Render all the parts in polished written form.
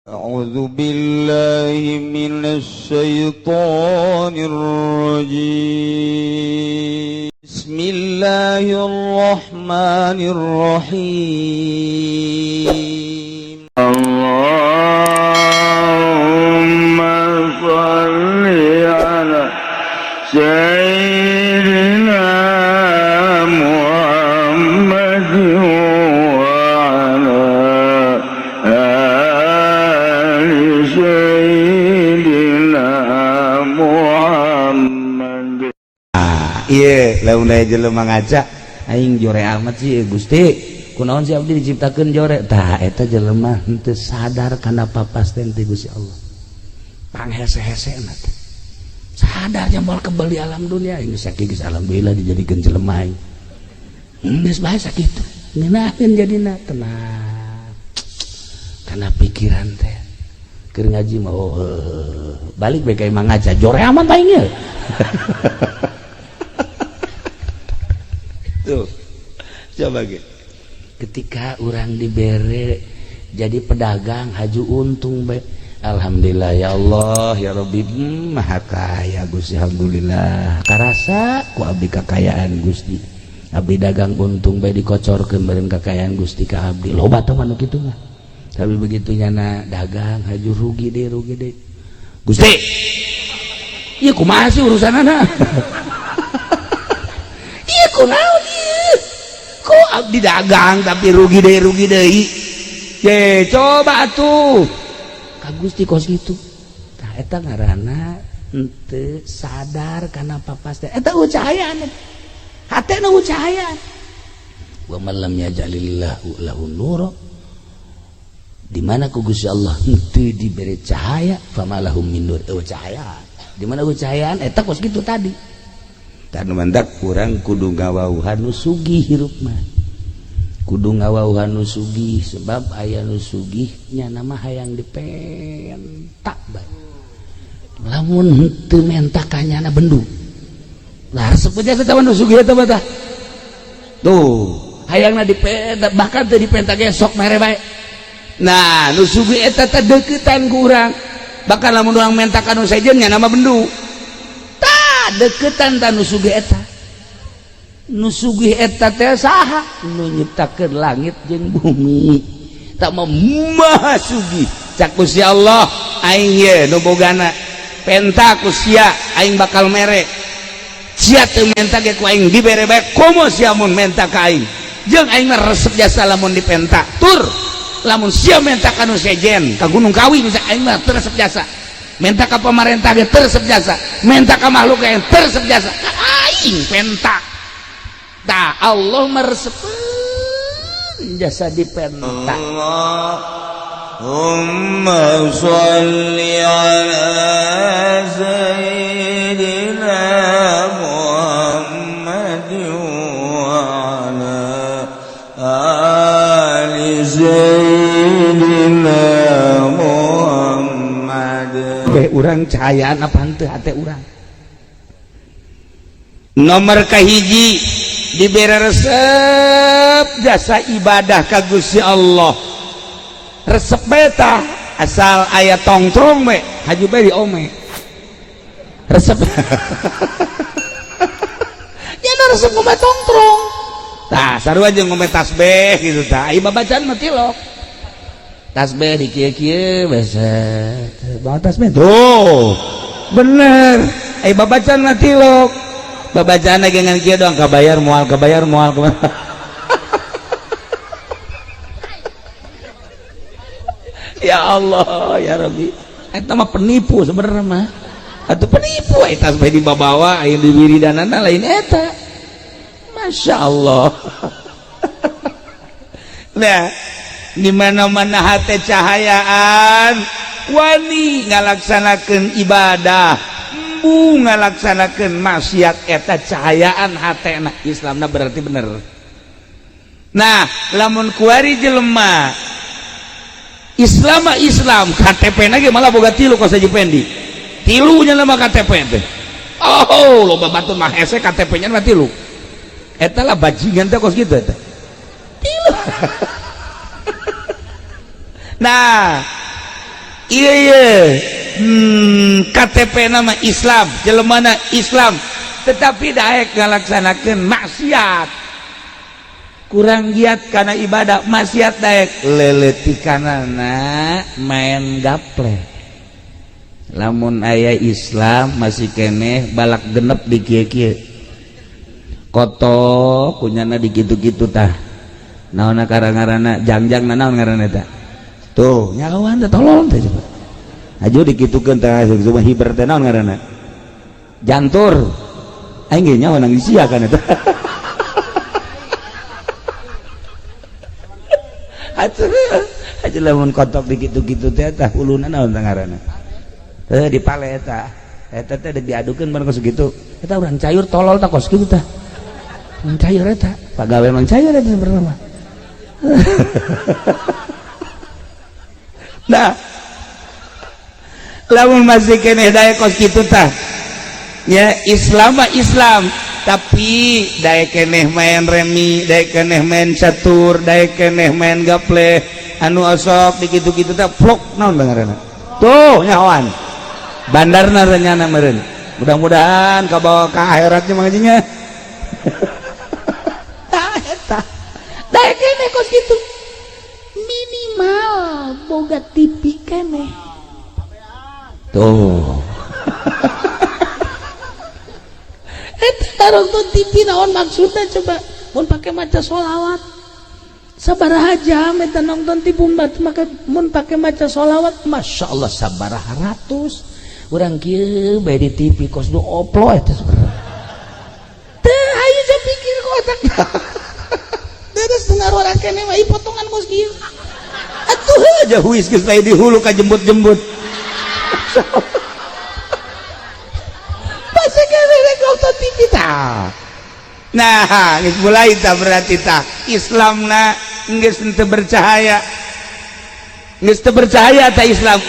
أعوذ بالله من الشيطان الرجيم. بسم الله الرحمن الرحيم. اللهم صل على سيدنا محمد وعلى آل سيدنا محمد. Iya, lamun aya jelema ngaca, "Aing jore amat sih, Gusti. Kunaon sih abdi diciptakeun jore?" Tah, eta jelema henteu sadar kana papasten ti Gusti Allah. Panghese-hesena teh. Sadar moal kebal di alam dunia ini, sakieu geus alhamdulillah dijadikeun jelema aing. Geus bae sakitu. Ngeunaheun jadina tenang. Kana pikiran teh. Keur ngaji mah, oh, heuh. Balik bae ka imah ngaca, jore amat aing ye. Tuh. Coba ge. Ketika orang dibere jadi pedagang haju untung bae. Alhamdulillah, ya Allah, ya Rabbi, maha kaya Gusti, alhamdulillah. Karasa ku abdi kakayaan Gusti. Abdi dagang untung bae dikocorkeun beureun kakayaan Gusti ka abdi. Loba teh mah nu kitu mah. Tapi begitu nyana dagang haju rugi deh, rugi deh. "Gusti. Ieu kumaha sih urusanana? Ieu kunaon ieu? Kok abdi dagang tapi rugi deh, rugi deui?" Ye, coba atuh. Ka Gusti kos kitu. Tah, eta ngaranna henteu sadar kana papasten. Eta cahayaan. Hatena cahayaan. Wa man lam yaj'alillahu lahu nura, di mana ku Gusti Allah henteu diberi cahaya, famalahum min nur. Eueuh cahayaan. Di mana cahayaan eta kos kitu tadi. Tah, nu mantak urang kudu ngawauhan nu sugih hirup mah. Kudu ngawauhan nu sugih, sebab aya nu sugih nya nama hayang dipenta bae. Lamun henteu menta ka nyana bendu. Lah, resep aja eta mah nu sugih eta mah tah. Tuh, hayangna dipenta, bahkan teu dipenta ge sok mere bae. Nah, nu sugih eta teh deuketan ku urang. Bahkan lamun urang menta ka nu sejen nya nama bendu. Tah, deketan tah nu sugih eta. Nu sugih eta teh saha? Nu nyiptakeun langit jeung bumi. Tak mau maha sugih. Cak Gusti Allah, aing ye nu bogana. Penta ku sia, aing bakal mere. Sia teu menta ge ku aing dibere bae, komo sia mun menta ka aing. Jeung aing mah resep jasa lamun dipenta. Tur lamun sia menta ka nu sejen, ka Gunung Kawi misalnya, aing mah teu resep jasa. Menta ka pamarentah ge teu resep jasa. Menta ka makhluk ge teu resep jasa. Ka aing penta. Tah, Allah meresepeun jasa dipenta. اللهم صل على سيدنا محمد وعلى آل سيدنا محمد. Beh urang cahayaan apa henteu hate urang? Nomor kahiji, dibere resep jasa ibadah ka Gusti Allah. Resep bae tah, asal aya tongtrong bae haju bae di ome. Resep ya, nu resep ngome tongtrong tah sarua jeung ngome tasbih gitu. Tah, aya babacaan mah tilok tasbih di kieu-kieu biasa bawa tasbih tuh bener. Aya babacaan mah tilok, babacaan lagi ngan kieu doang, kabayar moal, kabayar moal, kabayar. Ya Allah, ya Rabbi, eta mah penipu sebenarnya mah atuh, penipu eta tasbih dibawa aya di wiridanana lain eta. Masya Allah. Nah, di mana-mana hate cahayaan, wani ngalaksanakeun ibadah, embung ngalaksanakeun maksiat, eta cahayaan hatena, Islamna berarti bener. Nah, lamun kuari jelema Islam mah Islam, KTP na ge malah boga tilu kos Haji Pendi, tilunya nama KTP teh. Oh, loba batur mah hese KTP nya mah tilu. Eta lah bajingan teh kos kitu eta tilu. Nah, Iya iya, KTP nama Islam, jelemana Islam, tetapi daek ngalaksanakeun maksiat, kurang giat karena ibadah maksiat, daek leletikanana main gaple. Lamun aya Islam masih keneh balak genep di kieu-kieu kotok kunyana di kitu-kitu tah naonna karang-ngaranna jangjang naon ngaranna eta tuh nyawan teh tolol teh coba aju dikitukeun tah cuma hiber teh naon ngaranna jantur aing ge nyawa nang sia kan eta. Atuh aja lamun kotok dikitu-kitu teh tah huluna naon tah ngaranna teh dipale eta eta teh diadukeun bareng kos kitu eta urang cayur tolol tah kos kitu tah mang cayur eta pagawe mang cayur eta sebenarnya. Nah lamun masih keneh daek kos kitu tah ya Islam mah Islam tapi daek keneh main remi, daek keneh main catur, daek keneh main gaple anu osok dikitu-kitu tah plok naon ngaranna tuh nyahoan bandarna renyana meureun mudah-mudahan kabawa ka akhiratnya mangajinya. Tah eta daek keneh kos kitu minimal boga TV keneh tuh. Eta nonton TV naon maksudna coba mun pake maca sholawat sabaraha jam eta nonton TV mun pake maca sholawat Masya Allah sabaraha ratus urang kieu bae di TV kos du oplo eta sebenarnya teu hayu jam pikir ku otak beres dengar urang keneh mah potongan kos kieu atuh aja huis geus lain di hulu ka jembut-jembut. Nah, geus mulai tah berarti tah Islamna geus teu bercahaya. Geus teu bercahaya tah Islam.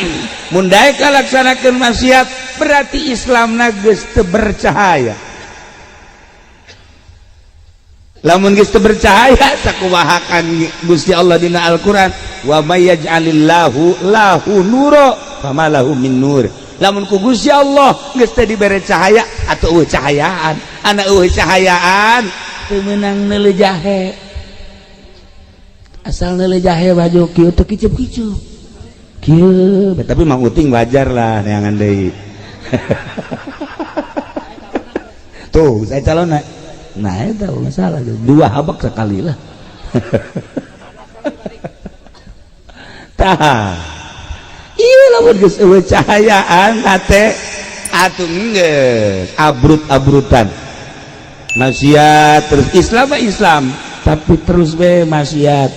Mun daek kalaksanakeun maksiat berarti Islamna geus teu bercahaya. Lamun geus teu bercahaya sakumahakan Gusti Allah dina Al-Qur'an wa may yaj'alillahu lahu nura fama lahu min nur. Lamun ku Gusti Allah geus teu dibere cahaya atau eueuh cahayaan, anak eueuh cahayaan teu meunang neuleuh jahe. Asal neuleuh jahe baju kieu teu kicup-kicup. Kieu, tapi Mang Uting wajar lah neangan deui. Tuh, saya calon nah eta masalah dua habak sekali lah. Tah. Iya lamun geus eueuh cahayaan hate atuh geus abrut-abrutan. Maksiat terus Islam mah Islam tapi terus we maksiat.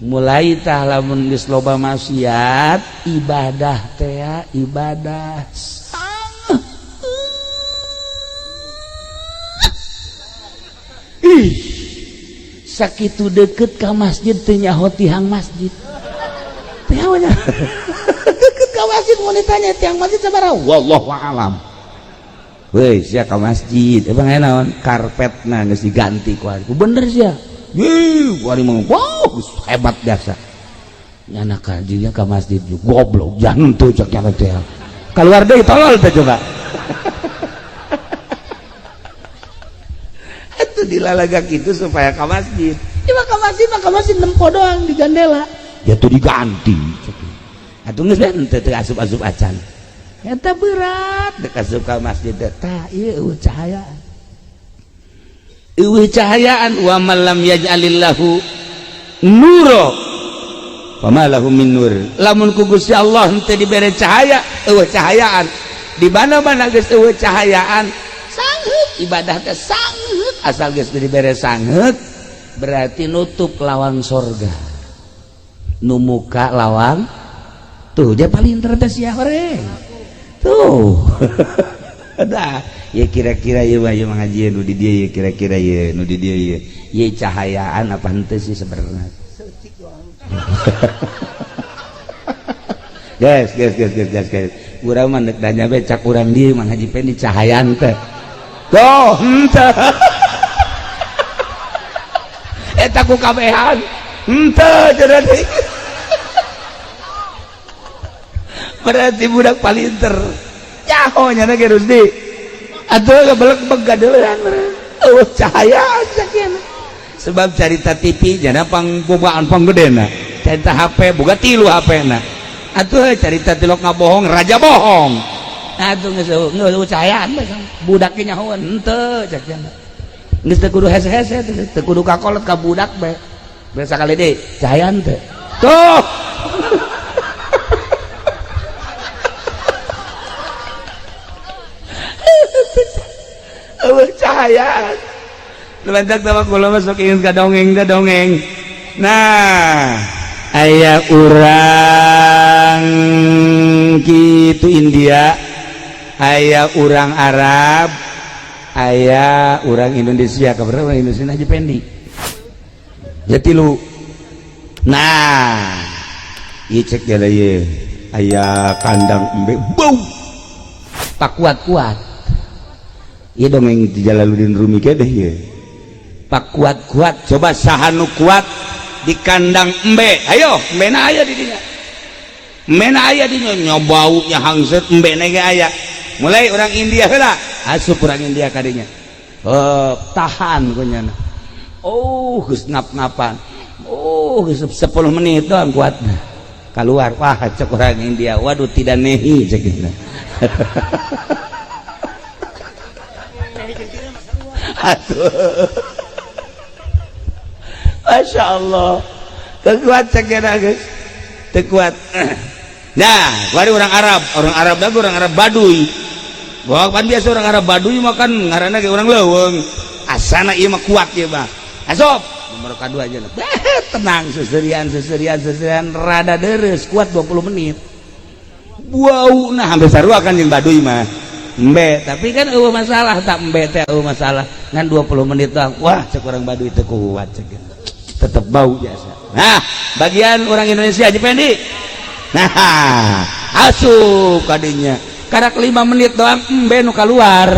Mulai tah lamun geus loba maksiat ibadah teh ibadah. Ih, sakitu deket ka masjid teu nyaho tihang masjid. Deket ka masjid mau ditanya tiang masjid sabaraha wallahu alam. Woi sia ka masjid emang aya naon karpetna geus diganti ku ari bener sia. Yeuh ari mah wow hebat biasa. Nyana ka dinya ka masjid goblok jangan tuh cek nyana teh. Kaluar deui tolol teh coba. Atuh dilalaga kitu supaya ka masjid. Ieu ka masjid mah ka masjid nempo doang di jandela. Ya tuh diganti atuh geus teu teu asup-asup acan eta berat dek asup ka masjid tah ieu eueuh cahayaan eueuh cahayaan wa man lam yaj'alillahu nura fama lahu min nur. Lamun ku Gusti Allah henteu dibere cahaya eueuh cahayaan di mana-mana geus eueuh cahayaan sangheut ibadah teh sangheut asal geus dibere sangheut berarti nutup lawang sorga nu muka lawang tuh dia paling teh sia horeng tuh. Dah ya kira-kira ieu mah ieu mangajian nu di dieu ya kira-kira ieu nu di dieu ieu ieu cahayaan apa henteu sih sebenarnya. Guys guys guys guys guys urang mah deuk nanya be cak urang dieu Mang Haji Pendi cahayaan teh tuh henteu eta ku kabehan henteu cenah deui. Berarti budak palinter. Nyaho nya ge Rusdi. Atuh gebelek gadeuleuhan eueuh cahayaan sakieu. Sebab carita TV jana pangbogaan panggedena. Carita HP boga 3 HP-na. Atuh carita tilok ngabohong raja bohong. Atuh geus eueuh cahayaan budak ge nyahoan henteu cek cenah. Geus teu kudu hese-hese teu kudu kakolot ka budak bae. Biasa kali deui cahayaan teu. Tuh. Eueuh cahayaan. Lumantak tawa kula masuk ingin ka dongeng ka dongeng. Nah, aya urang kitu India, aya urang Arab, aya urang Indonesia, kabar urang Indonesia Haji Pendi. Ya tilu. Nah, ieu cek geula ieu aya kandang embe bau. Pak kuat-kuat. Ieu dongeng di Jalaluddin Rumi ge deh ieu. Pak kuat-kuat, coba saha nu kuat di kandang embe. Ayo, embena aya di dinya. Embena aya di dinya, nya baunya hangset embena ge aya. Mulai orang India heula, asup orang India ka dinya. Oh, tahan ku nyana. Oh, geus ngap-ngapan. Oh, geus 10 menit doang kuatna. Keluar, wah cek orang India, waduh tidak nehi cek gitu. Aduh. Masya Allah, tekuat cek guys, tekuat. Nah, baru orang Arab lagi orang Arab Baduy. Wah, kan biasa orang Arab Baduy makan ngaranna ge orang leuweung. Asana ieu mah kuat ieu mah. Asup nomor kadua aja. Tenang seserian rada deres kuat 20 menit. Wow, nah hampir sarua kan jeung Baduy mah. Embe, tapi kan eueuh masalah tak embe teh eueuh masalah. Ngan 20 menit doang. Wah, cek orang Baduy teu kuat cek. Tetep bau biasa. Nah, bagian orang Indonesia Haji Pendi. Nah, asup kadinya. Karak 5 menit doang embe nu keluar.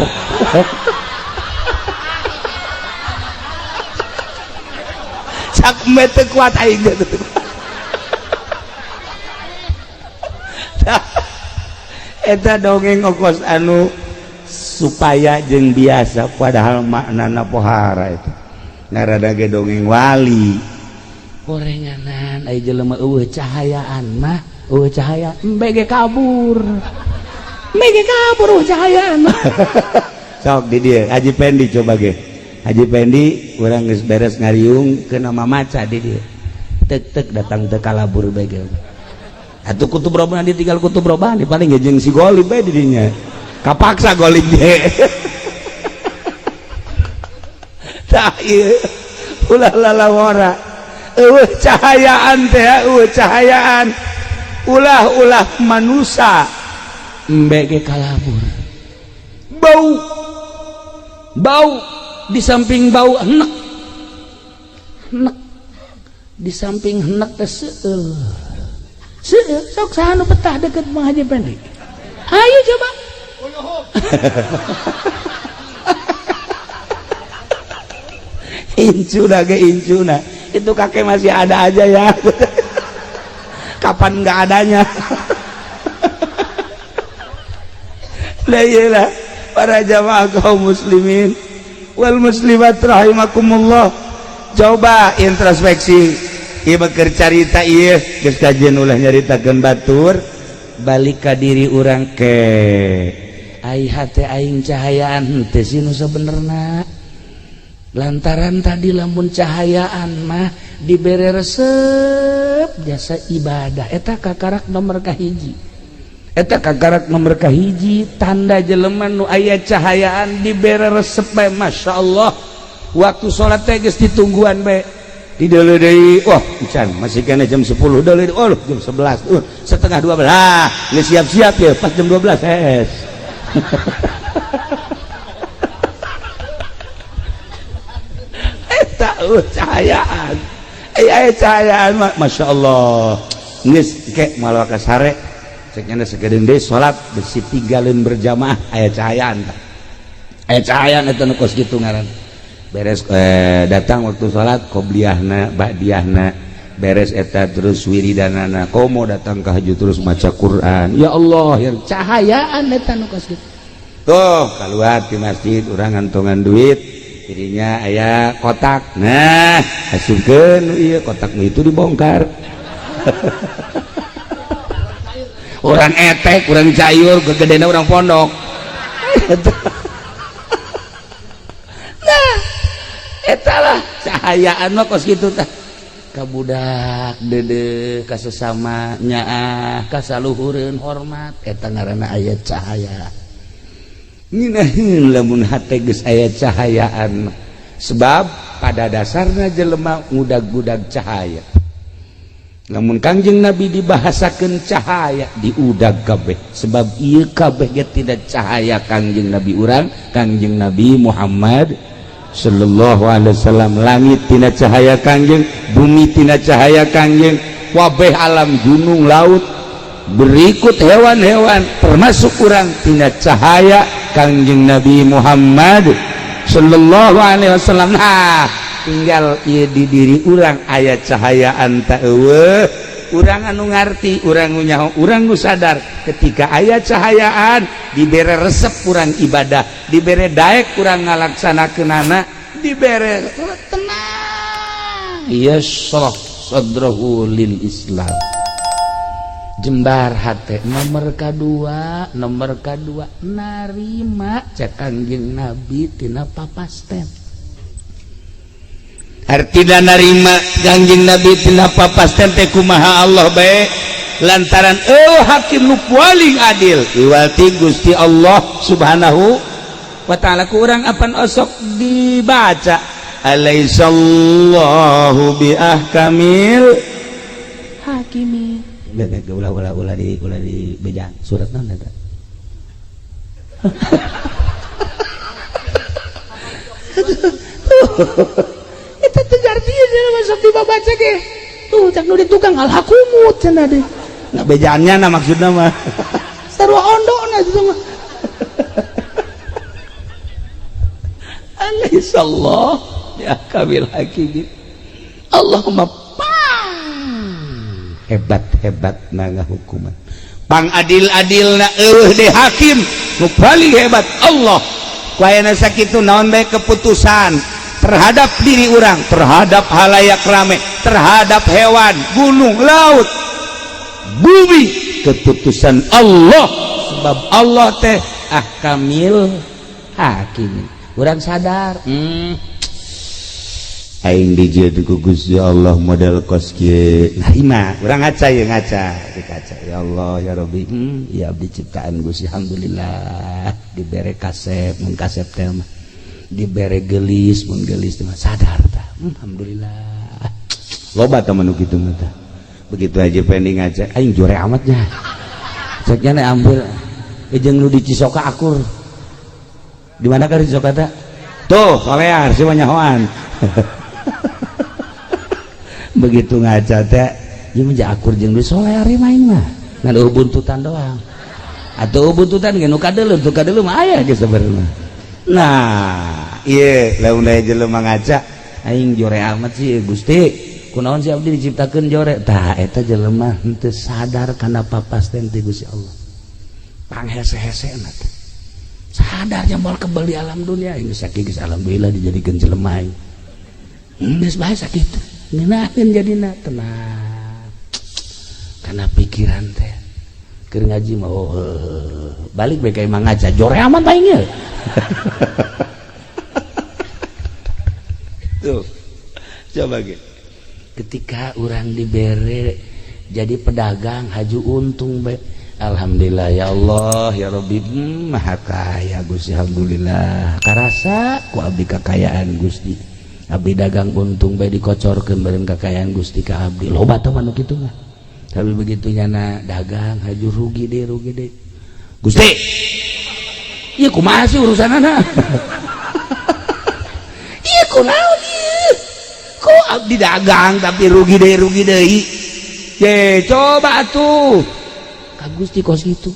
Cak embe teu kuat aing teh. Eta dongeng okos anu supaya jeung biasa padahal maknana pohara itu. Ngarada ge dongeng wali. Gorenganan aya jelema eueuh cahayaan mah, eueuh cahaya embe ge kabur. Embe ge kabur eueuh cahayaan mah. Sok di dieu Haji Pendi coba ge. Haji Pendi urang geus beres ngariung ke nama maca di dieu. Tek-tek datang teu kalabur bae ge. Atuh kutub robani ditinggal kutub robani paling ge jeung si Golib bae di dinya. Kapaksa Golib ge. Tah ieu ulah lalawara. Eueuh cahayaan teh, eueuh cahayaan. Ulah-ulah manusa embe ge kalabur. Bau. Bau di samping bau enek. Enek. Di samping enek teh seueul. Seueul sok saha nu betah deket Mang Haji Pendi. Ayo coba. Incuna ge incuna. Itu kakek masih ada aja ya. Kapan nggak adanya. Lah iyalah para jamaah kaum muslimin wal muslimat rahimakumullah. Coba introspeksi. Ieu keur carita ieu geus kajian ulah nyaritakeun batur, balik ka diri urang ke. Ai hate aing cahayaan henteu sih nu sabenerna. Lantaran tadi lamun cahayaan mah dibere resep jasa ibadah eta kakarak nomor kahiji. Eta kakarak nomor kahiji tanda jelema nu aya cahayaan dibere resep bae masyaallah. Waktu salat teh geus ditungguan bae. Dideuleu deui, wah encan masih kena jam 10 deuleu deui, oh jam 11, setengah 12. Ah, geus siap-siap ya pas jam 12 hees. Cahayaan cahayaan Masya Allah geus ke malah kasare cek nya sagedeung deui salat besi tinggalin berjamaah aya cahayaan tah aya cahayaan eta nu kos kitu ngaran beres datang waktu salat qobliyahna ba'diyahna Beres eta terus wiridanana komo datang ka haju terus maca Quran. Ya Allah, yang cahayaan eta nu kos kitu. Tuh, keluar di masjid urang ngantongan duit, dirinya aya kotak. Nah, asupkeun ieu kotak nu itu dibongkar. Orang etek, orang cayur, gegedena orang pondok. Nah, eta lah cahayaan mah kos kitu tah. Ka budak deudeuh ka sesama nyaah ka saluhureun hormat eta ngaranna aya cahaya. Ngeunaheun lamun hate geus aya cahayaan. Sebab pada dasarna jelema ngudag-gudag cahaya. Lamun Kangjeng Nabi dibahasakeun cahaya diudag kabeh sebab ieu kabeh ge tidak cahaya Kangjeng Nabi urang, Kangjeng Nabi Muhammad sallallahu alaihi wasallam. Langit tina cahaya Kangjeng, bumi tina cahaya Kangjeng, wabeh alam gunung laut berikut hewan-hewan termasuk urang tina cahaya Kangjeng Nabi Muhammad sallallahu alaihi wasallam. Nah, tinggal ieu di diri urang aya cahayaan ta eueuh. Urang anu ngarti, urang nu nyaho, urang nu sadar ketika aya cahayaan dibere resep urang ibadah, dibere daek urang ngalaksanakeunana, dibere tenang. Yashrah sadrahu lil Islam. Jembar hate nomor kadua, narima cek Kangjeng Nabi tina papasten. Artina narima Kangjeng Nabi tina papasten teh kumaha Allah bae lantaran eueuh hakim nu paling adil iwati Gusti Allah Subhanahu wa ta'ala. Ku urang apan osok dibaca alaisallahu bi ahkamil hakimi. Ulah ulah ulah di ulah di bejang surat naon eta. Eta teh artinya masuk dibaca ge. Tuh cak nu di tukang alhakumut cenah deh. Nah bejaannya nah maksudna mah. Sarua ondona itu mah. Alaihissallah ya kabil hakimin. Allahumma pang hebat-hebat na ngahukuman. Pang adil-adilna eueuh deui hakim nu paling hebat Allah. Ku ayana sakitu naon bae keputusan terhadap diri orang, terhadap halayak rame, terhadap hewan, gunung, laut, bumi, keputusan Allah. Sebab Allah teh ahkamil hakimin. Urang sadar, aing dijieun ku Gusti Allah model kos kieu. Nah ima, urang ngaca ye ngaca, di kaca. Ya Allah ya Rabbi, ya abdi ciptaan Gusti alhamdulillah dibere kasep, mun kasep teh mah dibere gelis, mun gelis teh mah sadar tah. Alhamdulillah. Loba tah manu kitu mah tah. Begitu aja pending ngaca, aing jore amatnya. Ceknya nek ambil jeung nu di Cisoka akur. Di mana kan di Cisoka teh? Tuh, solear si nyahoan. Begitu ngaca teh, ieu mah akur jeung di solear main mah. Ngan eueuh buntutan doang. Atuh buntutan ge nu kadeuleu, nu kadeuleu mah aya ge sebenarnya. Nah, ieu lamun aya jelema ngaca, aing jore amat sih Gusti. Kunaon sih abdi diciptakeun jore? Tah eta jelema henteu sadar kana papasten ti Gusti Allah. Panghese-hesena teh. Sadar jambal kebal di alam dunia ini sakieu geus alhamdulillah dijadikeun jelema aing. Geus bae sakitu. Ngeunaheun jadina tenang. Kana pikiran teh. Keur ngaji mah oh, balik bae ka imah ngaca jore amat aing ye. Tuh. Coba ge. Ketika orang dibere jadi pedagang haju untung bae. Alhamdulillah ya Allah ya Rabbi, maha kaya Gusti alhamdulillah. Karasa ku abdi kakayaan Gusti. Abdi dagang untung bae dikocorkeun bareng kakayaan Gusti ka abdi. Loba teh mah nu kitu mah. Tapi begitu nyana dagang haju rugi deh rugi deh. Gusti. Ieu kumaha sih urusanana? Ieu kunaon ieu? Kok abdi dagang tapi rugi deh rugi deui. Ye, coba atuh. Ka Gusti kos kitu.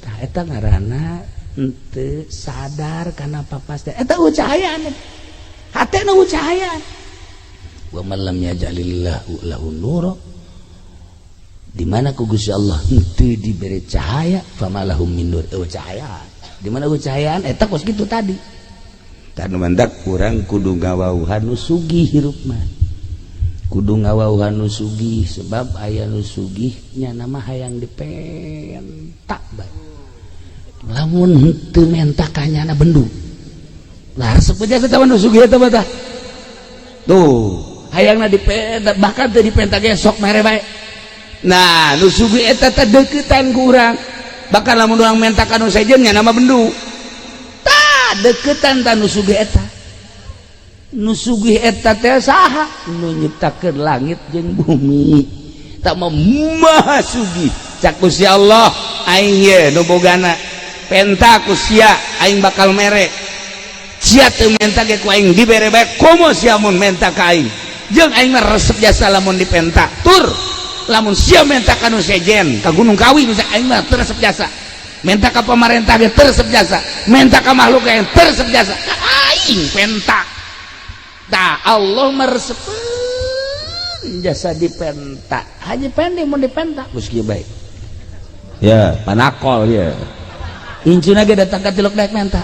Tah eta ngaranna henteu sadar kana papasten. Eta eueuh cahayaan. Hatena eueuh cahayaan. Wa man lam yaj'alillahu lahu nura, di mana ku Gusti Allah henteu dibere cahaya, famalahum min nur, eueuh cahaya. Di mana eueuh cahayaan eta kos kitu tadi. Tah nu mantak urang kudu ngawauhan nu sugih hirup mah. Kudu ngawauhan nu sugih sebab aya nu sugih nya nama hayang dipenta bae. Lamun henteu menta ka nyana bendu. Lah resep aja eta mah nu sugih eta mah tah. Tuh, hayangna dipenta bahkan teu dipenta ge sok mere bae. Nah, nu sugih eta teh deukeutan ku urang. Bahkan lamun urang menta ka nu sejen nya nama bendu. Tah, deukeutan tah nu sugih eta. Nu sugih eta teh saha? Nu nyiptakeun langit jeung bumi. Tak mah maha sugih. Cak Gusti Allah, aing ye nu bogana. Penta ku sia, aing bakal mere. Sia teu menta ge ku aing dibere bae, komo sia mun menta ka aing. Jeung aing mah resep jasa lamun dipenta. Tur lamun sia menta ka nu sejen ka Gunung Kawi bisa aing mah teu resep jasa, menta ka pamarentah ge teu resep jasa, menta ka makhluk ge teu resep jasa, ka aing penta. Tah Allah mah resepeun jasa dipenta. Haji Pendi mun dipenta geus kieu bae ya, panakol ya. Incuna ge datang ka tilok daek menta,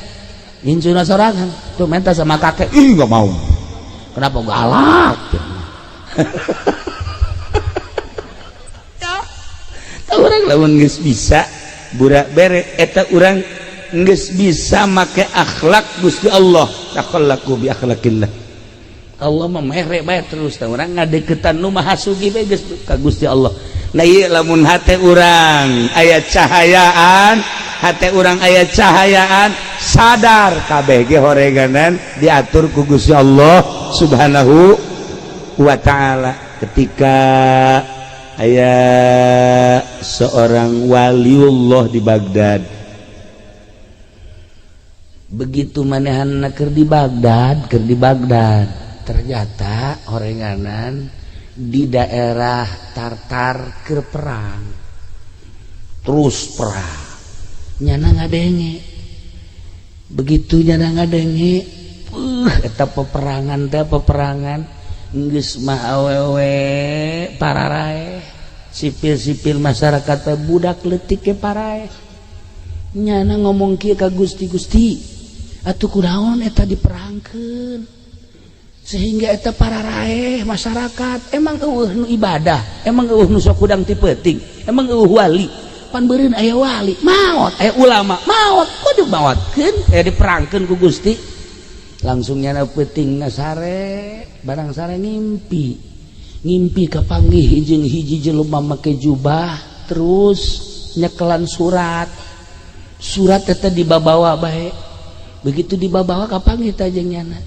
incuna sorangan tuh menta sama kakek, ih nggak mau. Kenapa? Galak. Urang lamun geus bisa burak bere eta urang geus bisa make akhlak Gusti Allah, takhallaku bi akhlakillah. Allah mah mere bae terus tah urang ngadeukeutan nu maha sugih bae geus ka Gusti Allah. Nah ieu lamun hate urang aya cahayaan, hate urang aya cahayaan, sadar kabeh ge horeganan diatur ku Gusti Allah Subhanahu wa taala. Ketika aya seorang waliullah di Baghdad, begitu manehanna keur di Baghdad, keur di Baghdad ternyata orenganan di daerah Tartar keur perang, terus perang nyana ngadenge. Begitu nyana ngadenge, eta peperangan teh peperangan geus mah awewe pararaeh, sipil-sipil masyarakat teh budak leutik ge paraeh. Nyana ngomong kieu ka Gusti, Gusti atuh kunaon eta diperangkeun sehingga eta pararaeh masyarakat, emang eueuh nu ibadah, emang eueuh nu sok hudang ti peuting, emang eueuh wali, pan beureun aya wali maot, aya ulama maot, kok dimaotkeun diperangkeun ku Gusti. Langsung nyana peuting sare, barang sare ngimpi, ngimpi kapanggih jeung hiji jelema make jubah terus nyekelan surat, surat eta dibabawa bae. Begitu dibabawa kapanggih tah jeung nyana,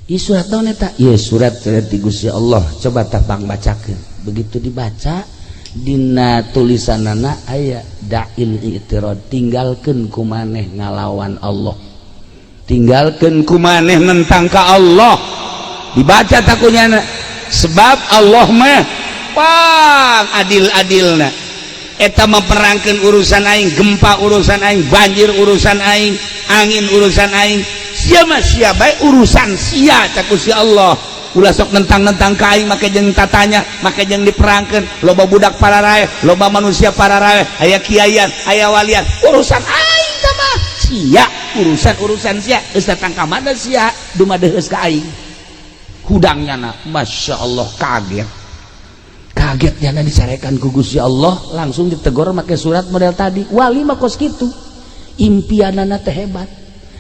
ieu surat naon eta? Ieu surat ti Gusti Allah, coba tah bang bacakeun. Begitu dibaca dina tulisanana aya da'il i'tirad, tinggalkeun ku maneh ngalawan Allah, tinggalkeun ku maneh nentang ka Allah. Dibaca takunyana sebab Allah mah pang adil-adilna, eta memperangkeun urusan aing, gempa urusan aing, banjir urusan aing, angin urusan aing, sia mah sia bae urusan sia cak Gusti Allah. Ulah sok nentang-nentang ka aing, make jeung tatanya, make jeung diperangkeun, loba budak pararaeh, loba manusia pararaeh, aya kiaian, aya walian, urusan aing tah mah sia, urusan-urusan sia geus datang ka mana sia dumadeheus ka aing. Hudangnya na Masya Allah kaget, kagetnya na dicarekan ku Gusti Allah, langsung ditegur make surat model tadi. Wali mah kos kitu, impianana teh hebat.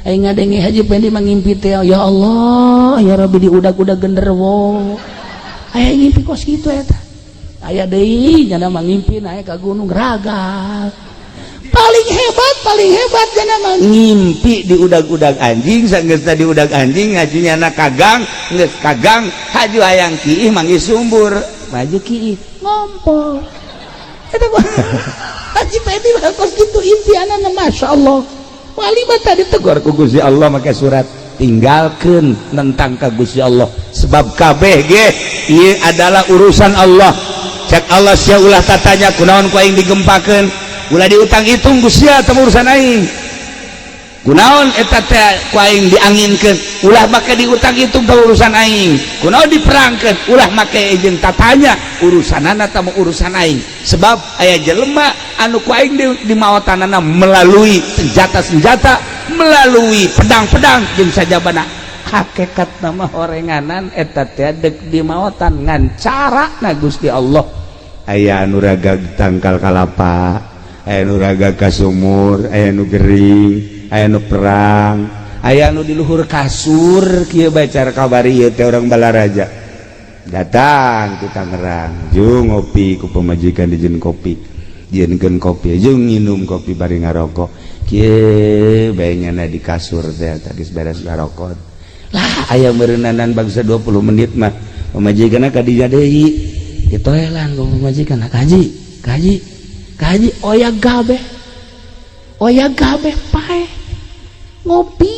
Aing ngadenge Haji Pendi mangimpi teh, ya Allah ya Rabbi diudag-udag genderuwo, aya ngimpi kos kitu eta. Aya deui nyana mangimpi naik ka gunung ragal. Paling hebat nyana mah ngimpi diudag-udag anjing, sanggeus diudag anjing ngaji nyana kagang, geus kagang haju hayang kiih manggih sumbur, maju kiih ngompol. Eta Haji Pendi mah kos kitu impianana, Masya Allah. Wali mah tadi tegur ku Gusti Allah make surat, tinggalkeun nentang ka Gusti Allah sebab kabeh ge ieu adalah urusan Allah. Cek Allah sia ulah tatanya kunaon ku aing digempakeun, ulah diutang hitung ku sia teh urusan aing. Kunaon eta teh ku aing dianginkeun, ulah make diutang itu urusan aing. Kunaon diperangkeun, ulah make jeung tatanya, urusanana tah urusan aing. Sebab aya jelema anu ku aing di maotanana melalui senjata-senjata, melalui pedang-pedang jeung sajabana. Hakikat nama horenganan eta teh dek di maotan ngan cara na Gusti Allah. Aya anu ragag tangkal kalapa, aya anu ragag ka sumur, aya anu gering, aya nu perang, aya nu di luhur kasur kieu bae cara kabari ieu teh orang Balaraja datang ke Tangerang jeung ngopi ku pamajikan, dijieun kopi, jieunkeun kopi jeung nginum kopi bari ngarokok kieu bae nyana di kasur teh. Geus beres ngarokok lah, aya meureunanan bangsa 20 menit mah pamajikanna ka dinya deui, ditoelan ku pamajikan, "Kaji, kaji, kaji, oyag gabe, oyag gabe, paeh ngopi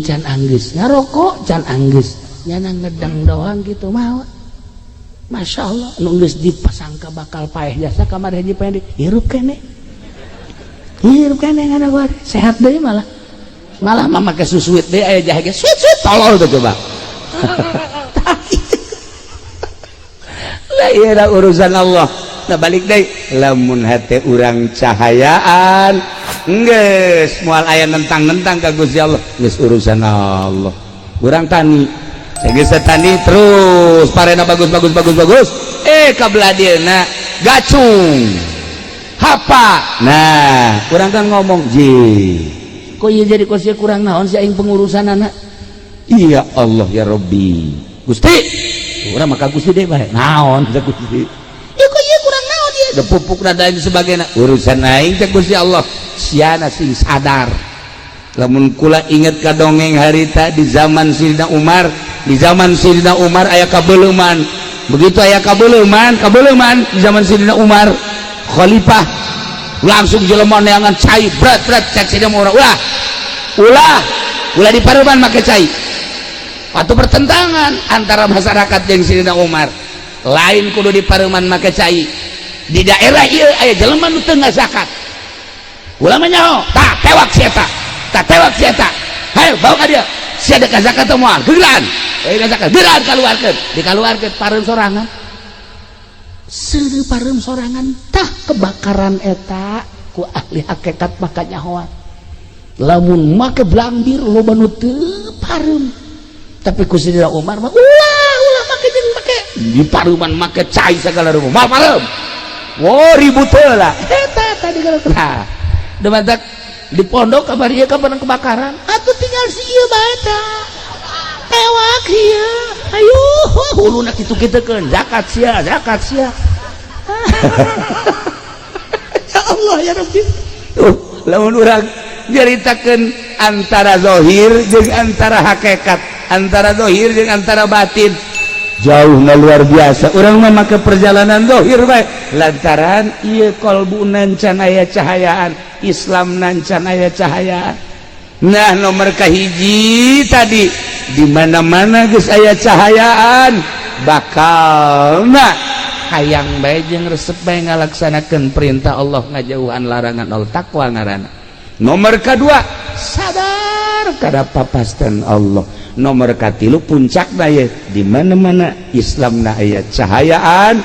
can anggeus, ngarokok can anggeus, nyana ngedang doang gitu mau." Masya Allah, nu geus dipasangka bakal paeh jasa kamar haji paeh, hirup kene, hirup kene, ngana gua sehat deui. Malah malah mah make susuit deui, aya jahe ge suit suit, tolol tuh coba lah. Iya, urusan Allah. Nah, balik deui, lamun hate urang cahayaan geus moal aya nentang-nentang ka Gusti Allah, geus urusan Allah. Urang tani, geus tani terus parena bagus bagus bagus bagus, eh kabelah dieuna gacung hapa. Nah, urang kan ngomong ji, kok ieu jadi kos kurang naon sih aing pengurusan anak? Iya Allah ya Rabbi, Gusti, urang maka Gusti deh bae naon teh Gusti, ya kok ieu kurang naon ieu da pupuk dan lain sebagainya, urusan aing teh Gusti Allah. Siana sing sadar. Lamun kula inget ka dongeng harita di zaman Sidina Umar, di zaman Sidina Umar aya kabeuleman. Begitu aya kabeuleman, kabeuleman di zaman Sidina Umar khalifah, langsung jelema neangan cai berat berat. Cek Sidina Umar, ulah, ulah, ulah di pareuman make cai. Atau pertentangan antara masyarakat jeung Sidina Umar, lain kudu di pareuman make cai, di daerah ieu aya jelema nu teu ngazakat. Ulah mah nyaho, tah tewak si eta, tah tewak si eta, hayo bawa ka dia. Si ada zakat moal gegeran, eh zakat gegeran, kaluarkeun, dikaluarkeun pareum sorangan, seudeuh pareum sorangan. Tah, kebakaran eta ku ahli hakikat maka nyahoan lamun make blambir loba nu teu pareum, tapi ku Sidina Umar mah ulah, ulah make jeung make di pareuman make cai segala rupa moal pareum. Wow, ribut heula eta tadi kalau. Nah, demantak di pondok kabar ieu kapan kebakaran atuh tinggal si ieu bae tah tewak ieu, ayo huluna kitu-kitukeun, zakat sia, zakat sia. Ya Allah ya Rabbi. Tuh, lamun urang nyaritakeun antara zahir jeung antara hakikat, antara zahir jeung antara batin, jauh na luar biasa. Urang mah make perjalanan zahir bae lantaran ieu kolbu can aya cahayaan Islam, can aya cahayaan. Nah, nomor kahiji tadi, di mana-mana geus aya cahayaan bakal nah hayang bae jeung resep bae ngalaksanakeun perintah Allah, ngajauhan larangan Allah, takwa ngaranna. Nomor kedua, sadar kada papasten Allah. Nomor katilu, puncak daya, di mana-mana Islam na aya cahayaan,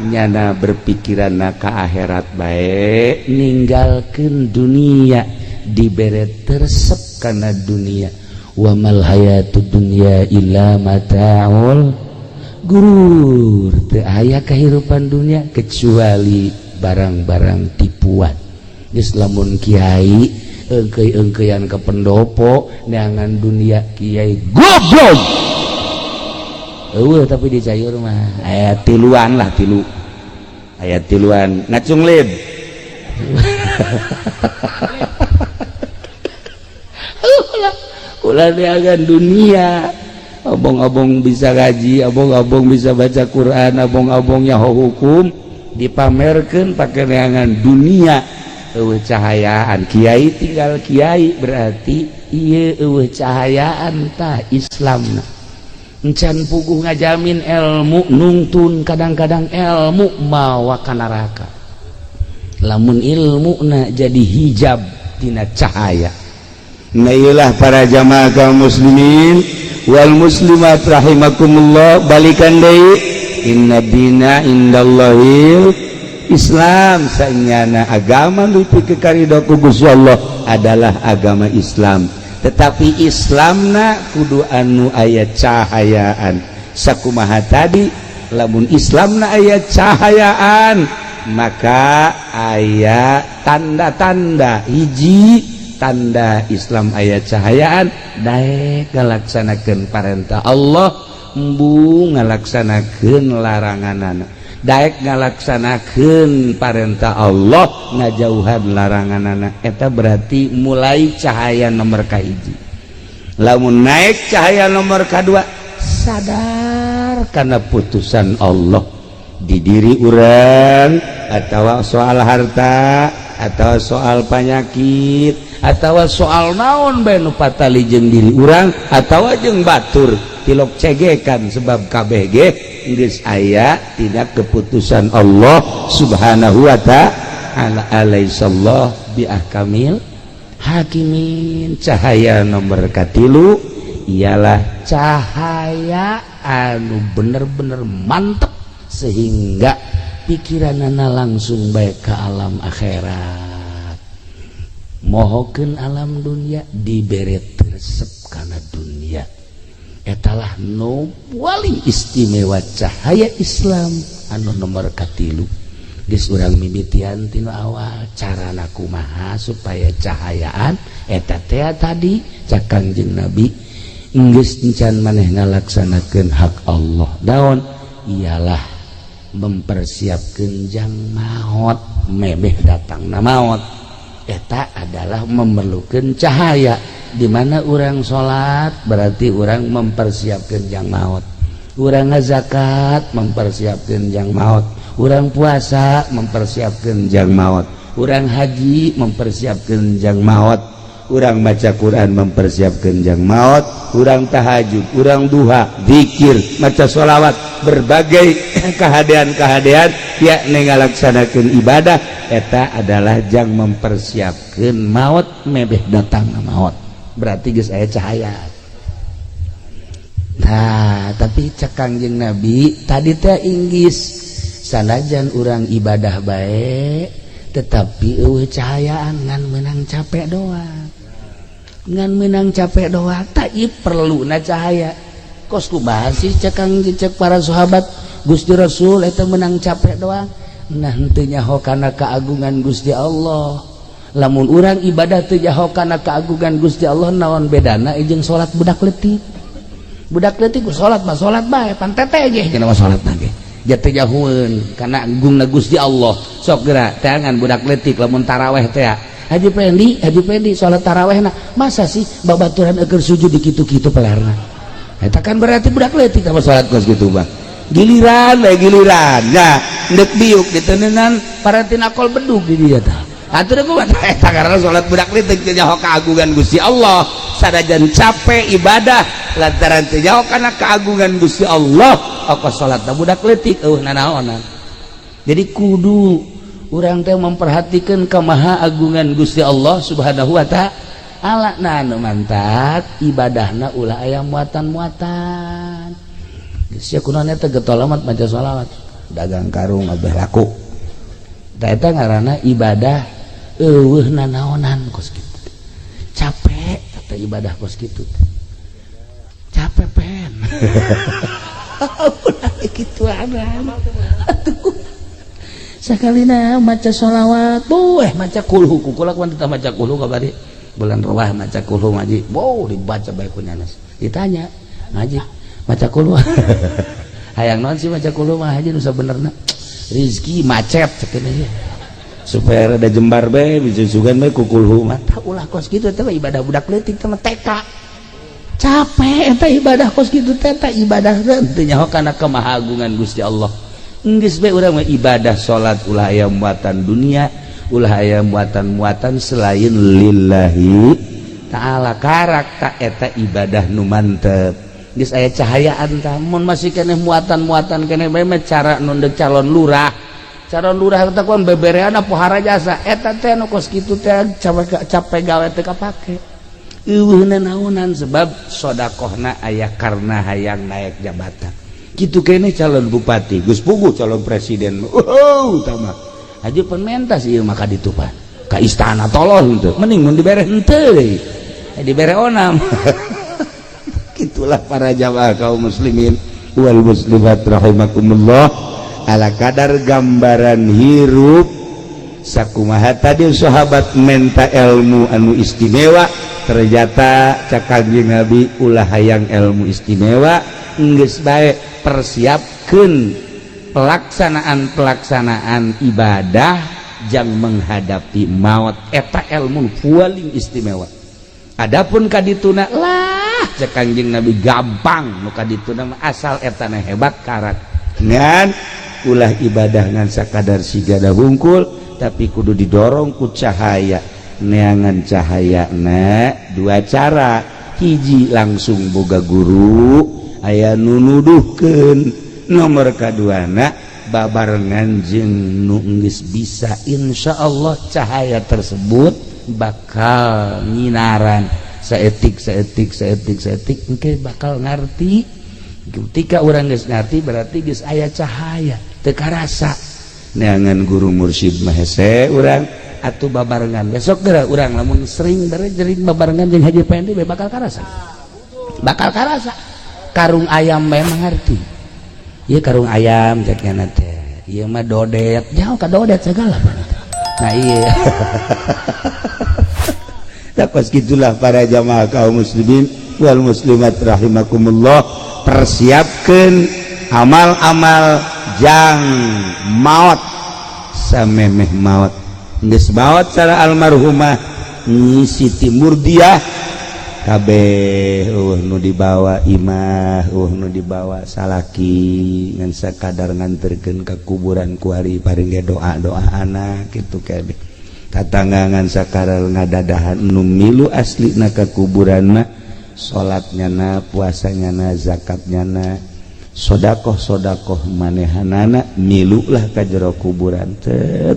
nyana berpikiran na ka akhirat bae, ninggalkeun dunia, dibere teresep karena dunia. Wa mal hayatud dunya illa mataul gurur, teu aya kehidupan dunia kecuali barang-barang tipuan. Geus lamun kiai engkei-engkeian ke pendopo neangan dunia, kiai goblok eueuh, tapi di sayur mah aya tiluan lah, tilu aya tiluan ngacung lib. Ulah neangan dunia, abong-abong bisa ngaji, abong-abong bisa baca Quran, abong-abong nyaho hukum, dipamerkan pakai neangan dunia. Eueuh cahayaan, kiai tinggal kiai, berarti ieu eueuh cahayaan tah Islam. Encan puguh ngajamin ilmu nungtun, kadang-kadang ilmu mawa ka neraka lamun ilmu na jadi hijab tina cahaya. Nah, iyalah para jamaah kaum muslimin wal muslimat rahimakumullah, balikan deui, inna dina indallahil Islam. Sanyana agama nu dipikarido ku Gusti Allah adalah agama Islam, tetapi Islamna kudu anu aya cahayaan. Sakumaha tadi, lamun Islamna aya cahayaan, maka aya tanda-tanda. Hiji tanda Islam aya cahayaan, daek ngalaksanakeun parentah Allah, embung ngalaksanakeun laranganana. Daek ngalaksanakeun parentah Allah, ngajauhan laranganana, eta berarti mulai cahaya nomor kahiji. Lamun naik cahaya nomor kedua, sadar karena putusan Allah di diri urang atau soal harta atau soal penyakit atau soal naon bae nu patali jeung diri urang atau jeung batur, tilok cegekan, sebab KBG geus aya tina keputusan Allah Subhanahu wa ta'ala. Alaisallah bi ahkamil hakimin. Cahaya nomor katilu ialah cahaya anu bener-bener mantep sehingga pikiranana langsung baik ke alam akhirat, mohokeun alam dunia, dibere resep karena dunia. Etalah nu paling istimewa, cahaya Islam anu nomor katilu. Geus urang mimitian tinu awal, carana kumaha supaya cahayaan eta teh? Tadi cak Kangjeng Nabi, geus encan maneh ngalaksanakeun hak Allah daun, ialah mempersiapkan jang maut, memeh datang na maut. Eta adalah memerlukan cahaya, dimana orang salat berarti orang mempersiapkan jang maut, urang zakat mempersiapkan jang maut, urang puasa mempersiapkan jang maut, urang haji mempersiapkan jang maut, urang baca Quran mempersiapkan jang maut, urang tahajud, urang duha, zikir, maca sholawat, berbagai kehadean-kehadean ya ngalaksanakeun ibadah, eta adalah jang mempersiapkan maut, mebeh datang maut berarti geus aya cahaya. Nah, tapi cek Kangjeng Nabi tadi teh, inggis sanajan urang ibadah baik tetapi eueuh cahayaan, ngan menang capek doang, ngan menang capek doang. Tak perlu na cahaya. Kos kumaha sih, cek kang cek para sahabat, Gusti Rasul, eta menang capek doang? Nah, henteu nyaho kana keagungan Gusti Allah. Lamun urang ibadah teu nyaho kana keagungan Gusti Allah, naon bedana jeung salat budak leutik? Budak leutik salat mah salat bae, pan tete ge cenah mah salat ge jatuh jahueun kana agungna Gusti Allah. Sok geura teangan budak leutik lamun taraweh teh. Haji Pendi, Haji Pendi salat taraweh, nah masa sih babaturan eukeur sujud di kitu-kitu pelerna? Eta kan berarti budak leutik sama salat kos kitu mah. Giliran we giliran ya ndek biuk diteneunan paratin akol bedug di dieu tah. Atuh kumaha eta? Karena salat budak leutik teu nyaho keagungan Gusti Allah. Sanajan capek ibadah, lantaran teu nyaho kana keagungan Gusti Allah, apa salat budak leutik, eueuh nanaonan. Jadi kudu urang teh memperhatikan kemaha agungan Gusti Allah Subhanahu wa ta'ala. Nah, nu mantak ibadahna ulah aya muatan-muatan. Geus sia kunaon eta getol amat maca sholawat, dagang karung abeh laku. Tah, eta ngaranna ibadah eueuh nanaonan kos kitu. Capek eta ibadah kos kitu, capek pen. Ulah kitu. Atuh sakalina maca sholawat, buh, maca kulhu, kukula kuan tetap maca kulhu kabari bulan ruah maca kulhu ngaji, wow, dibaca bae ku nyanas. Ditanya, ngaji maca kulhu hayang naon sih? Maca kulhu mah, haji, nu sabenerna rizki macet cek ya, supaya rada jembar bae, bisa sugan bae ku kulhu mah. Tah, ulah kos kitu, teh ibadah budak leutik teh, TK. Capek eta ibadah kos kitu teh. Eta ibadah teu nyaho kana kemahagungan Gusti Allah. Geus bae urang mah ibadah salat ulah aya muatan dunia, ulah aya muatan-muatan selain lillahi ta'ala. Karak tak eta ibadah nu mantep, geus aya cahayaan. Tah, mun masih keneh muatan-muatan keneh bae mah, cara nu deuk calon lurah, calon lurah teh kuan beberean pohara jasa, eta teh nu kos kitu teh capek, capek gawe teu kapake. Euweuh naonan, sebab sodakohna aya karena hayang naik jabatan. Gitu kene calon bupati geus puguh calon presiden. Oh, tama aja penmentas ieu mah ka ditu pan ka istana, tolol henteu. Mending mun dibere henteu deui, dibere onam. Gitulah para jamaah kaum muslimin wal muslimat rahimakumullah, ala kadar gambaran hirup. Sakumaha tadi sahabat menta ilmu anu istimewa, ternyata cek Kanjeng Nabi, ulah hayang ilmu istimewa, geus bae persiapkeun pelaksanaan-pelaksanaan ibadah jang menghadapi maut. Eta ilmu paling istimewa. Adapun kadituna lah, cek Kanjeng Nabi, gampang nu kadituna mah, asal etana hebat karak. Ngan ulah ibadah ngan sakadar sigada hungkul, tapi kudu didorong ku cahaya. Neangan cahaya na dua cara: hiji, langsung boga guru, aya nu nuduhkeun; nomor kaduana, babarengan jeung nu geus bisa. Insya Allah cahaya tersebut bakal nyinaran saetik saetik saetik saetik, engke bakal ngerti. Ketika orang geus ngerti, berarti geus aya cahaya. Teu karasa neangan guru mursyid mah hese urang atuh. Babarengan besok geura urang, lamun sering sering babarengan jeung Haji Pendi, bakal karasa, bakal karasa. Karung ayam memang ngerti. Ieu karung ayam, cek nya teh, ieu mah dodet, jauh ka dodet segala. Nah iya. Pas gitulah para jamaah kaum muslimin wal muslimat rahimakumullah, persiapkan amal-amal jang maut. Samemeh maut, geus maut cara almarhumah Nyi Siti Murdiah, kabeh euweuh nu dibawa imah, euweuh nu dibawa salaki, ngan sakadar nganterkeun ka kuburan kuari, paring ge doa-doa anak kitu kabeh. Tatangga ngan sakadar ngadadahan. Nu milu aslina ka kuburan mah salatnya na, puasanya na, zakatnya na, sodakoh sodakoh manehanana milu lah ka jero kuburan teh.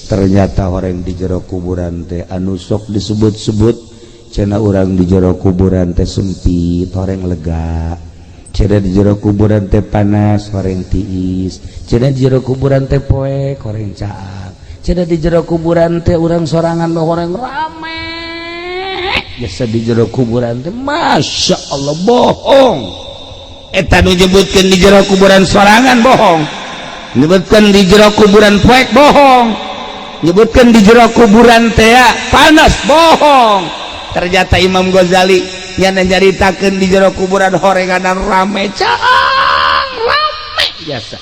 Ternyata orang di jero kuburan teh anu sok disebut-sebut cenah urang di jero kuburan teh sempit, horeng lega. Cenah di jero kuburan teh panas, horeng tiis. Cenah di jero kuburan teh poek, horeng caang. Cenah di jero kuburan teh urang sorangan, horeng rame. Jasa di jero kuburan teh, masya Allah, bohong. Eta nu nyebutkeun di jero kuburan sorangan bohong, nyebutkeun di jero kuburan poek bohong, nyebutkeun di jero kuburan teh panas bohong. Ternyata Imam Ghazali yang nyaritakeun di jero kuburan horenganan rame, caang, rame biasa,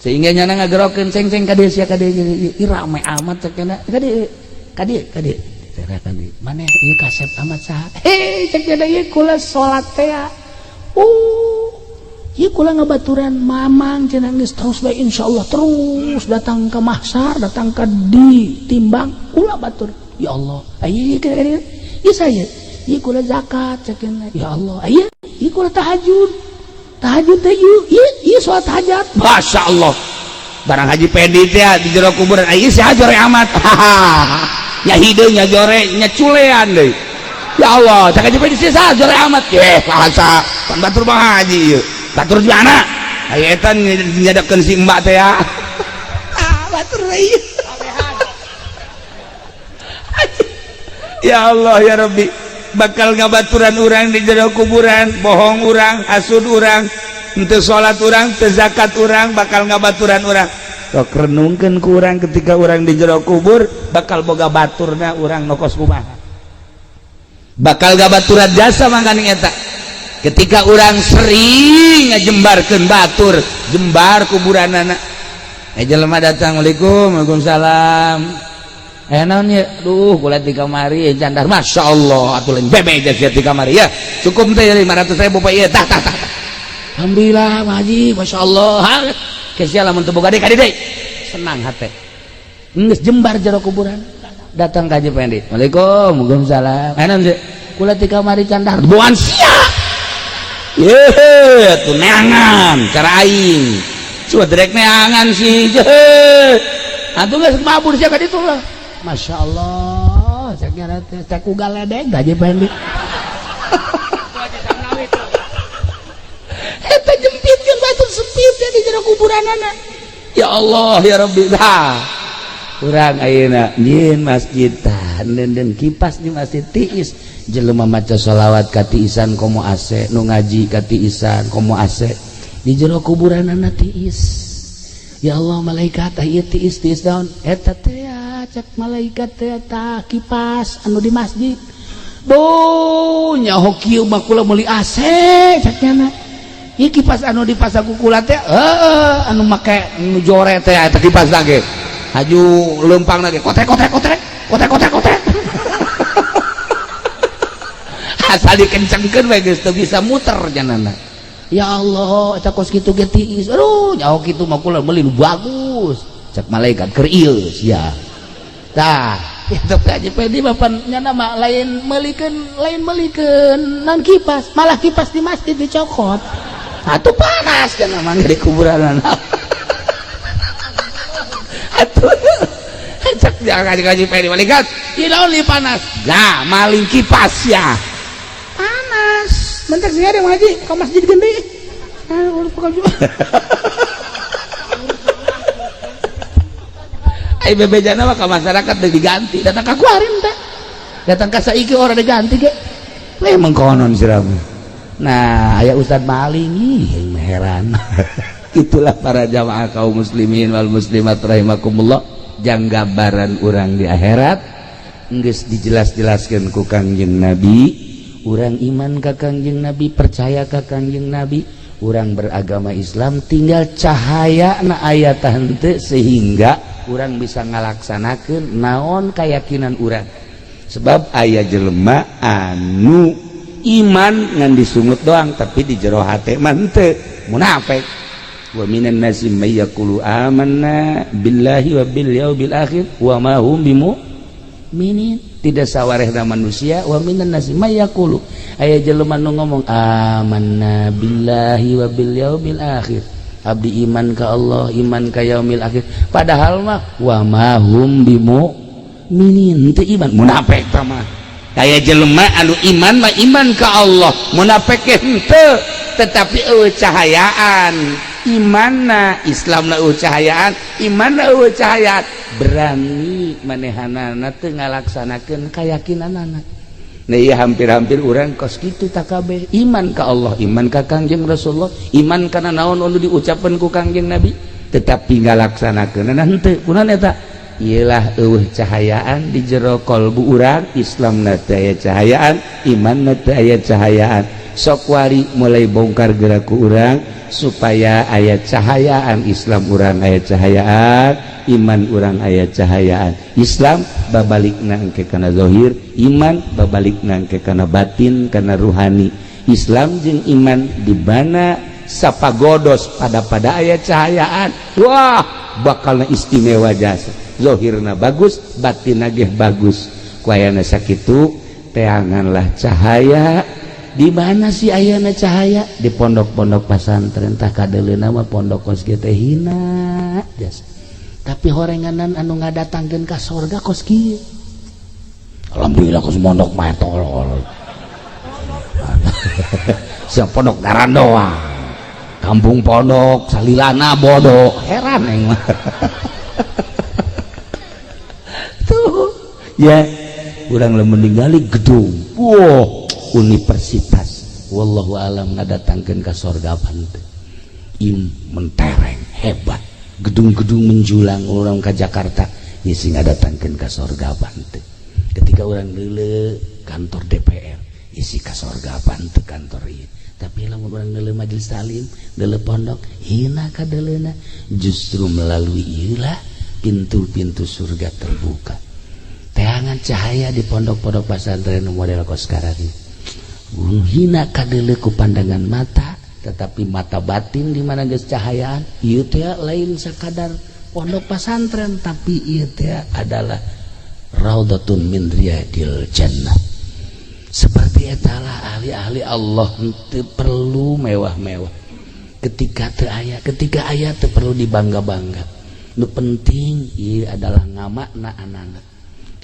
sehingga nyana ngagerokeun ceng ceng ka dieu sia, ka dieu. Ih, rame amat, cek nya, ka dieu, ka dieu, ka dieu, ka dieu. Maneh ieu kasep amat saha? Hei, cek nya, ieu kula salat teh. Oh, ieu kula ngabaturan mamang cenah, geus terus bae, insyaallah terus datang ke mahsar, datang ke ditimbang kula batur. Ya Allah, ayo ieu saya, ieu kula zakat, cek. Ya Allah, ayo ieu kula tahajud, tahajud teh ieu, ieu ieu salat hajat. Masya Allah, barang Haji Pedi teh di jero kuburan, ayo si jore amat nya, hideung nya, jore nya, culean deui. Ya Allah, cek Haji Pedi, sih jore amat ye, bahasa pan batur bang haji ieu batur di mana? Ayo eta nyadapkeun si mbak teh ya. Ah, batur ieu. Ya Allah ya Rabbi, bakal ngabaturan urang di jero kuburan. Bohong urang, hasud urang, henteu salat urang, teu zakat urang, bakal ngabaturan urang. Sok renungkeun ku urang, ketika urang di jero kubur bakal boga baturna urang nokos kumaha, bakal gabaturan jasa. Mangkaning eta, ketika urang sering ngajembarkeun batur, jembar kuburanana. Eh, jelema datang, "Assalamualaikum." "Waalaikumsalam." "Eh, naon ya?" "Duh, kula di kamari candar." "Masya Allah, atuh lain bebe sia di kamari ya. Cukup teh 500 ribu, Pak." "Ieu tah tah tah." "Alhamdulillah, Pak Haji, Masya Allah." Kesia lamun teu boga deui ka deui. Senang hate. Geus jembar jero kuburan. Datang ka Haji Pendi. "Waalaikum." "Waalaikumsalam." "Eh, naon sih?" "Kula di kamari candar." "Buan sia." Ye, tuh neangan cara aing. Coba direk neangan sih. Atuh geus mabur sia ka ditu lah. Masya Allah. Allah cek nya teh teh ku galedeg da Haji Pendi. Eta jempitkeun batu sempit di jero kuburanana. Ya Allah ya Rabbi, tah urang ayeuna nyieun masjid tah neundeun kipas di masjid tiis, jelema maca sholawat katiisan komo AC, nu ngaji katiisan komo AC, di jero kuburanana tiis. Ya Allah, malaikat, tah ieu tiis tiis daun eta teh? Cek malaikat teh, tah kipas anu di masjid. Bo nyaho kieu mah kula meuli AC, cek nyana. Ieu kipas anu dipasang ku kula teh, heueuh, anu make nu jore teh eta kipas lagi haju leumpang lagi kotrek kotrek kotrek kotrek kotrek kotrek, asal dikencengkeun we geus teu bisa muter janana. Ya Allah, eta kos kitu ge tiis. Aduh, nyaho kitu mah kula meuli nu bagus, Cek malaikat, keur ieu sia. Tah itu Haji Pendi bapak nyana mah lain meulikeun, lain meulikeun non kipas, malah kipas di masjid dicokot atuh panas cenah mah di kuburan atuh. Cek jangan Haji Pendi, malaikat, ieu naon li panas? Nah, maling kipas ya. Panas mentek sih ada ngaji ke masjid gede. Ah, Ai bebejana mah ka masyarakat udah diganti, datang ka kuarin teh. Datang ka saiki orang diganti ge. Memang konon siramu. Nah, aya ustad maling ih heran. Itulah para jamaah kaum muslimin wal muslimat rahimakumullah, jang gambaran urang di akhirat geus dijelas-jelaskeun ku Kangjeng Nabi. Urang iman ka Kangjeng Nabi, percaya ka Kangjeng Nabi, urang beragama Islam, tinggal cahaya na aya henteu sehingga urang bisa ngalaksanakeun naon keyakinan urang. Sebab aya jelema anu iman ngan disungut doang, tapi di jero hate mah henteu, munafik. Wa minan nasi may yaqulu amanna billahi wa bil yaumil akhir wa ma hum bimuminin. Tidak sawarehna manusia, wa minan nasi may yaqulu, aya jelema nu ngomong amanna billahi wa bil yaumil akhir, abdi iman ka Allah, iman ka yaumil akhir, padahal mah wa ma hum bimuminin, teu iman, munafik mah. Kaya jelema anu iman mah iman ka Allah, munafik henteu, tetapi eueuh cahayaan imanna, Islamna eueuh cahayaan, imanna eueuh cahayaan, berani manehanana teu ngalaksanakeun keyakinanana. Nah iya, hampir-hampir urang kos kitu takabeh iman ka Allah, iman ka Kangjeng Rasulullah, iman kana naon anu diucapkeun ku Kangjeng Nabi, tetapi ngalaksanakeun henteu. Kunaon eta? Iyalah, eueuh cahayaan di jero kolbu urang. Islam na teu aya cahayaan, iman na teu aya cahayaan. Sok wari mulai bongkar gerak ku urang supaya aya cahayaan Islam urang, aya cahayaan iman urang, aya cahayaan Islam babalikna engke kana zahir, iman babalikna engke kana batin, kana ruhani. Islam jeung iman di mana sapagodos pada pada aya cahayaan, wah, bakalna istimewa jasa. Zohirna bagus, batin ge bagus. Ku ayana sakitu, teanganlah cahaya. Di mana sih ayana cahaya? Di pondok-pondok pasantren. Tah, kadeleuna mah pondok kos kieu teh hina jasa, tapi horenganan anu ngadatangkeun ka sorga kos kieu. Alhamdulillah, kos mondok mah tolol. Siap pondok doang, kampung pondok salilana bodoh, heran aing mah. Tuh ya, urang lamun ningali gedung, wow, universitas, wallahu alam ngadatangkeun ka sorga apa. Im mentereng hebat, gedung-gedung menjulang, orang ke Jakarta ya sing ngadatangkeun ka sorga apa. Ketika orang neuleu kantor DPR, isi ka sorga apa kantor ieu? Tapi lamun urang neuleu majelis taklim, neuleu pondok, hina kadeleuna. Justru melalui ieu pintu-pintu surga terbuka. Teangan cahaya di pondok-pondok pesantren model kos sekarang hina kadeuleu ku pandangan mata, tetapi mata batin di mana geus cahayaan ieu teh lain sakadar pondok pesantren, tapi ieu teh adalah raudhatun min riyadil jannah. Seperti etalah ahli-ahli Allah, teu perlu mewah-mewah ketika teu aya, ketika aya teu perlu dibangga-bangga. Nu penting ieu adalah ngamakna anak.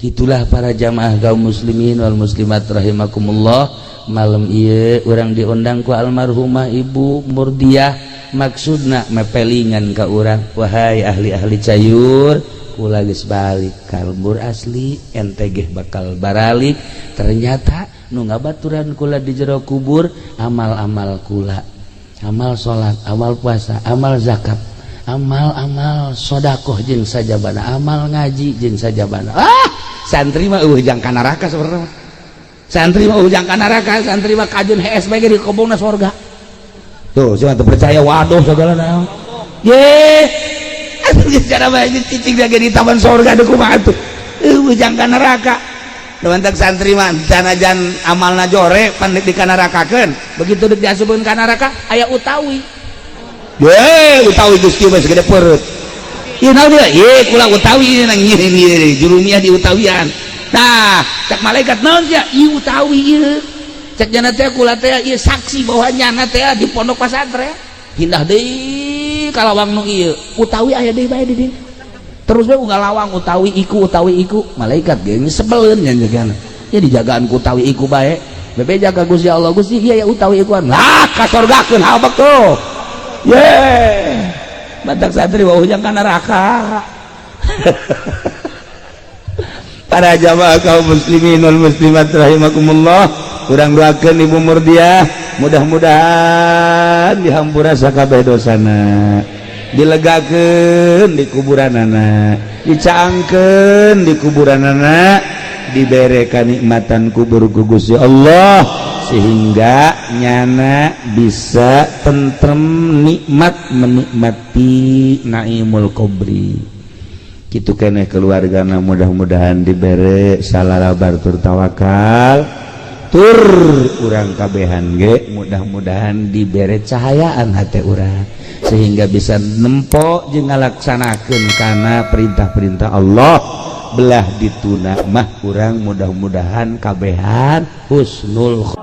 Gitulah para jamaah kaum muslimin wal muslimat rahimakumullah. Malam ieu urang diundang ku almarhumah Ibu Murdiah, maksudna mepelingan ka urang, wahai ahli-ahli Cayur, kula geus balik ka lembur asli, ente ge bakal baralik. Ternyata nu ngabaturan kula di jero kubur amal-amal kula, amal salat, amal puasa, amal zakat, amal-amal sodakoh jeung sajabana, amal ngaji jeung sajabana. Ah, santri mah euweuh jang ka neraka. Sebenarnya santri mah euweuh jang ka neraka, santri mah kajun hees bae di kobongna sorga. Tuh, cuma teu percaya, waduh, segala naon ye atuh geus cara bae cicing ge di taman sorga deui, kumaha atuh, euweuh jang ka neraka. Mantak santri mah sanajan amalna jore pan di kanarakakeun, begitu deuk diasupkeun ka neraka aya utawi. Ye, utawi geus kieu bae segede perut. Ieu naon dia? Ye, kula utawi nang ieu jurumiah di utawian. Nah, cek malaikat, naon sia? Ieu utawi ieu. Cek jana teh kula teh ieu saksi bahwa nyana teh di pondok pesantren. Pindah deui ka lawang nu ieu. Utawi aya deui bae di dieu. Terus bae unggal lawang utawi iku, utawi iku. Malaikat ge sebeleun nya jagana. Ya dijagaan ku utawi iku bae. Bebe jaga Gusti Allah, Gusti ieu ya utawi ikuan. Lah, kasorgakeun habek tuh. Ye, batak santri wau jang ka neraka. Para jamaah kaum muslimin wal muslimat rahimakumullah, urang doakeun Ibu Murdiah mudah-mudahan dihampura sakabeh dosana, dilegakeun di kuburanana, dicaangkeun di kuburanana, dibere kanikmatan kubur ku Gusti Allah sehingga nyana bisa tentrem, nikmat menikmati naimul qobri. Kitu keneh keluargana, mudah-mudahan dibere salarabar tur tawakal, tur urang kabehan ge mudah-mudahan dibere cahayaan hati urang sehingga bisa nempo jeung ngalaksanakeun kana perintah-perintah Allah. Belah dituna mah urang mudah-mudahan kabehan husnul